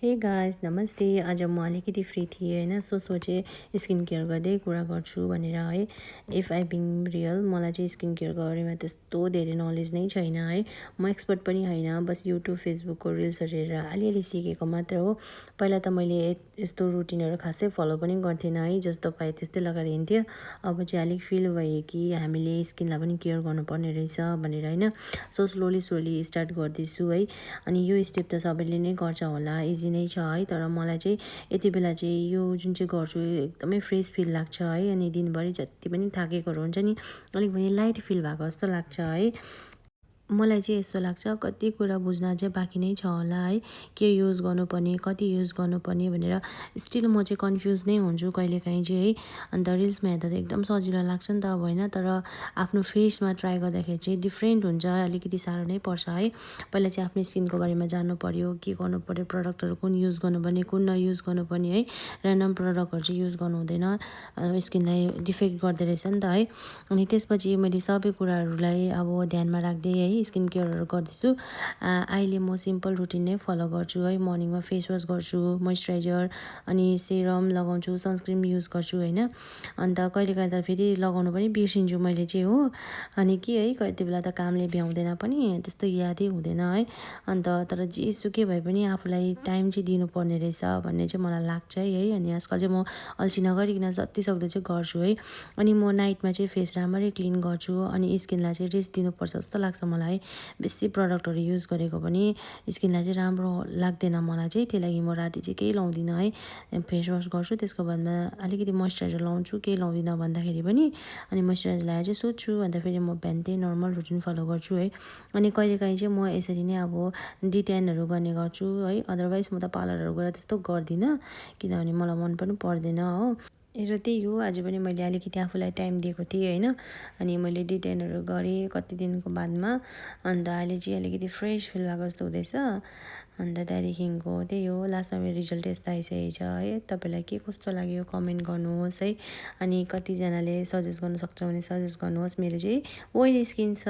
Hey guys नमस्ते। आज म अलिकति फ्री थिएँ होइन, सो सोचेँ स्किन केयर गर्दै कुरा गर्छु भनेर है। इफ आई बिङ रियल, मलाई चाहिँ स्किन केयरको बारेमा त्यस्तो धेरै नलेज नै छैन है। म एक्सपर्ट पनि होइन, बस युट्युब फेसबुकको रिल्सहरू हेरेर अलिअलि सिकेको मात्र हो। पहिला त मैले यस्तो रुटिनहरू खासै फलो पनि गर्थेन है, जस्तो पाएँ त्यस्तै लगाएर हिँड्थ्यो। अब चाहिँ अलिक फिल भयो कि हामीले स्किनलाई पनि केयर गर्नुपर्ने रहेछ भनेर होइन। सो स्लोली स्टार्ट गर्दैछु है। अनि यो स्टेप त सबैले नै गर्छ होला, इजी नै छ है। तर मलाई चाहिँ यति बेला चाहिँ यो जुन चाहिँ गर्छु एकदमै फ्रेस फिल लाग्छ है। अनि दिनभरि जति पनि थाकेकोहरू हुन्छ नि, अलिक पनि लाइट फिल भएको जस्तो लाग्छ है। मलाई चाहिँ यस्तो लाग्छ कति कुरा बुझ्न चाहिँ बाँकी नै छ होला है। के युज गर्नुपर्ने, कति युज गर्नुपर्ने भनेर स्टिल म चाहिँ कन्फ्युज नै हुन्छु कहिलेकाहीँ चाहिँ है। अन्त रिल्समा हेर्दा त एकदम सजिलो लाग्छ नि त अब होइन, तर आफ्नो फेसमा ट्राई गर्दाखेरि चाहिँ डिफ्रेन्ट हुन्छ, अलिकति साह्रो नै पर्छ है। पहिला चाहिँ आफ्नो स्किनको बारेमा जान्नु पऱ्यो, के गर्नु पऱ्यो, प्रडक्टहरू कुन युज गर्नुपर्ने, कुन नयुज गर्नुपर्ने है। ऱ्यान्डम प्रडक्टहरू चाहिँ युज गर्नु हुँदैन, स्किनलाई डिफेक्ट गर्दो रहेछ नि त है। अनि त्यसपछि मैले सबै कुराहरूलाई अब ध्यानमा राख्दै है स्किन केयरहरू गर्दैछु। अहिले म सिम्पल रुटिन नै फलो गर्छु है। मर्निङमा फेस वास गर्छु, मोइस्चराइजर अनि सेरम लगाउँछु, सनस्क्रिन युज गर्छु होइन। अन्त कहिलेकाहीँ त फेरि लगाउनु पनि बिर्सिन्छु मैले चाहिँ हो। अनि के है, कति बेला त कामले भ्याउँदैन पनि, त्यस्तो यादै हुँदैन है। अन्त तर जेसुकै भए पनि आफूलाई टाइम चाहिँ दिनुपर्ने रहेछ भन्ने चाहिँ मलाई लाग्छ है। अनि आजकल चाहिँ म अल्छी नगरिकन जतिसक्दो चाहिँ गर्छु है। अनि म नाइटमा चाहिँ फेस राम्ररी क्लिन गर्छु, अनि स्किनलाई चाहिँ रेस्ट दिनुपर्छ जस्तो लाग्छ मलाई। बेसी प्रडक्टहरू युज गरेको पनि स्किनलाई चाहिँ राम्रो लाग्दैन मलाई चाहिँ, त्यही लागि म राति चाहिँ केही लाउँदिनँ है। फेस वास गर्छु, त्यसको बादमा अलिकति मोइस्चराइजर लाउँछु, केही लाउँदिनँ भन्दाखेरि पनि। अनि मोइस्चराइजर लगाएर चाहिँ सुत्छु, अन्त फेरि म बिहान त्यही नर्मल रुटिन फलो गर्छु है। अनि कहिलेकाहीँ चाहिँ म यसरी नै अब डिट्यानहरू गर्ने गर्छु है। अदरवाइज म त पार्लरहरू गएर त्यस्तो गर्दिनँ, किनभने मलाई मन पनि पर्दैन हो। र त्यही हो, आज पनि मैले अलिकति आफूलाई टाइम दिएको थिएँ होइन। अनि मैले डिट्यानहरू गरेँ कति दिनको बादमा। अन्त अहिले चाहिँ अलिकति फ्रेस फिल भएको जस्तो हुँदैछ। अन्त त्यहाँदेखिको त्यही हो, लास्टमा मेरो रिजल्ट यस्तो आइसकेको छ है। तपाईँलाई के कस्तो लाग्यो कमेन्ट गर्नुहोस् है। अनि कतिजनाले सजेस्ट गर्नु सक्छ भने सजेस्ट गर्नुहोस्। मेरो चाहिँ ओइली स्किन छ।